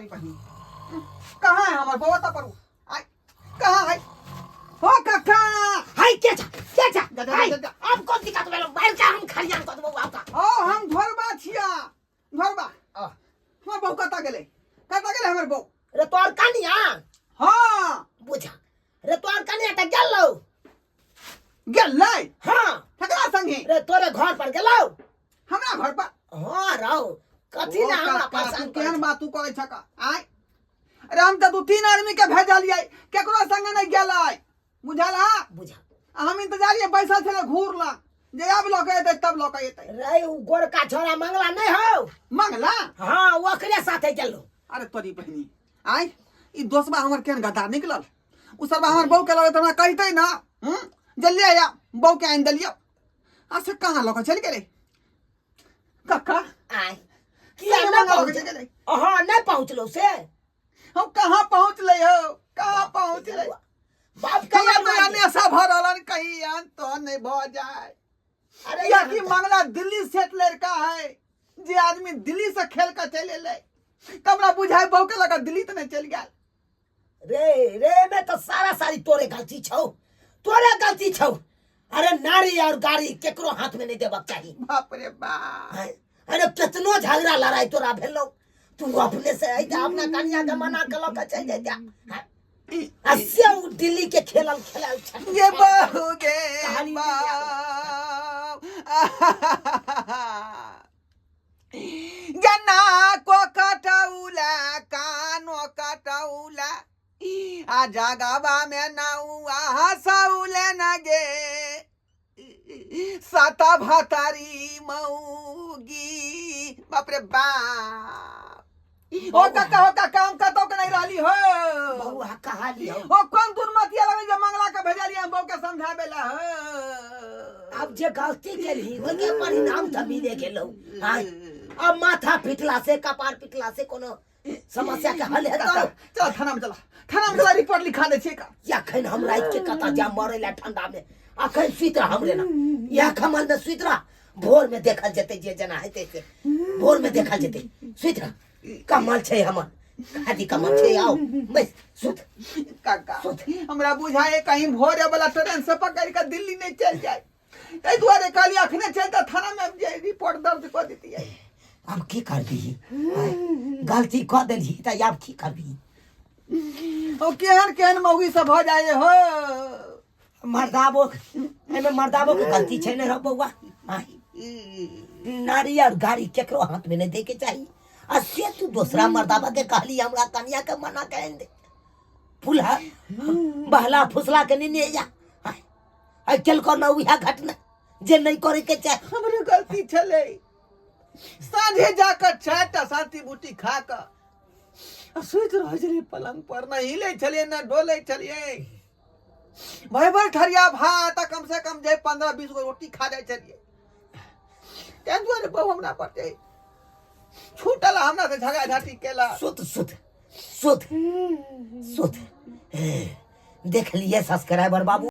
तोरी बहिनी कहाँ है हमर बउआ त पर आय कहाँ है हो काका हाय के छा के छा जा, जा, हाय जा, जा। अब कौन दिक्कत भेलो मार के हम खलियान कऽ देबौ आब का ओ हम घरबा छिया घरबा आ, हमर बहू कतऽ गेलै कतऽ गेलै हमर बहू रे तोहर कनिया हाँ बुझा रे तोहर कनिया तऽ गेलौ गेलै हाँ ककरा संगे रे तोरे घर पर गेलौ हमरा घर पर हाँ रौ कथी ओ ने हमरा काका, परेशान तू करै केहन बात तू करै छक आय अरे हम तऽ दू तीन आदमी के भेजलियै केकरो संगे नहि गेलै बुझल हा बुझा आ हम इंतजारिये बैसल छलै घूर लग जे आब लऽ के एतै तब लऽ के एतै रे उ गोरका छोरा मंगला नहीं हो मंगला हाँ ओकरे साथे गेलो अरे तोरी बहिनी आय ई दोसबा हमर केहन गद्दार निकलल उ सरबा हमर बहू के लगे तऽ हमरा कहितै ना हूँ जल्दी आया बहू के आनि देलियौ आ से कहाँ लऽ के चलि गेलै कक्का आय किया सही नहीं मंगला लऽ के पहुँच चलि गेलै हाँ नहीं पहुँचलो से हम कहाँ पहुँचलै हो कहाँ पहुँचलै बाप के हमरा याद तो मार नेशा भऽ रहल कहीं आन तो नहीं भऽ जाए अरे या कि मामला दिल्ली सेट लड़का है जे आदमी दिल्ली से खेल के चलि एलै तऽ हमरा बुझाइ बहु के लगा दिल्ली तऽ नहि चलि गेल रे रे में तो सारा सारी तोरे गलती छौ तोरे गलती छौ अरे नारी और गाड़ी केकरो हाथ में नहीं देबक चाही बाप रे बाप हैं? अरे कितनो झगड़ा लड़ाई तोरा भेलो तू अपने से अइता अपना कनिया के मना के लऽ के चलि जइता हैं? आ से उ दिल्ली के खेलल खेलल छै ये बहू गे कहानी नहीं बाप जना को कटौला कानो कटौला आ जगवा में नौआ हसौले न गे सात भतारी मौगी बाप रे बाप ओ काका हो काका हम कतौ के नहीं रहली हो बउआ कहाली हो ओ कौन दुर्मतिया लगे जे मंगला के भेजलियै हम बहू के समझाबे ला हो अब जे गलती केलही ओहिके परिणाम तऽ मिले गेलौ आँय अब माथा पिटला से कपार पिटला से कोनो समस्या के हल हेतै चल चल थाना में चला थाना में चला रिपोर्ट लिखा दे छियै का अखन हम राति के कतऽ जायब मरै लए ठंडा में अखन सुति रह हमरे ना इएह कमल में सुति रह भोर में देखल जेतै जे जेना हेतै से भोर में देखल जेतै सुति रह कमल छै हमर खादी कमल छै आओ बैस सुत काका सुत। हमरा बुझाए कहीं भोरे वाला ट्रेन से पकड़ के दिल्ली नहीं चल जाए ताहि दुआरे कहलियै अखने चलि तऽ थानामे जे रिपोर्ट दर्ज कऽ दितियै आब की करबही आँय? गलती कऽ देलही तऽ आब की करबही ओ केहन केहन मौगी सब भऽ जाइ हो मर्दाबो एहिमे मर्दाबो के गलती छै ने रौ बौआ आँय? नारी और गाड़ी केकरो हाथ में नहीं दे के चाही आ से तू दोसरा मर्दाबा के कहली हमरा कनिया के मना के आनि दे फुलहा बहला फुसला के नहीं जा आँय? आइ केलको न उएह घटना जे नहीं करे के चाही हमरे गलती छलै साँझे जाकऽ चारिटा शांति बूटी खा कऽ आ सुति रहै छलियै पलंग पर न हिले छलियै न डोलै छलियै भरि भरि ठरिया भात आ कम से कम जे 15-20 गो रोटी खा जाइ छलियै ताहि दुआरे बहु हमरा पर जे छूटल आ हमरा से झगड़ा झाटी केला सुत सुत सुत सुत देख लिए सब्सक्राइबर बाबू।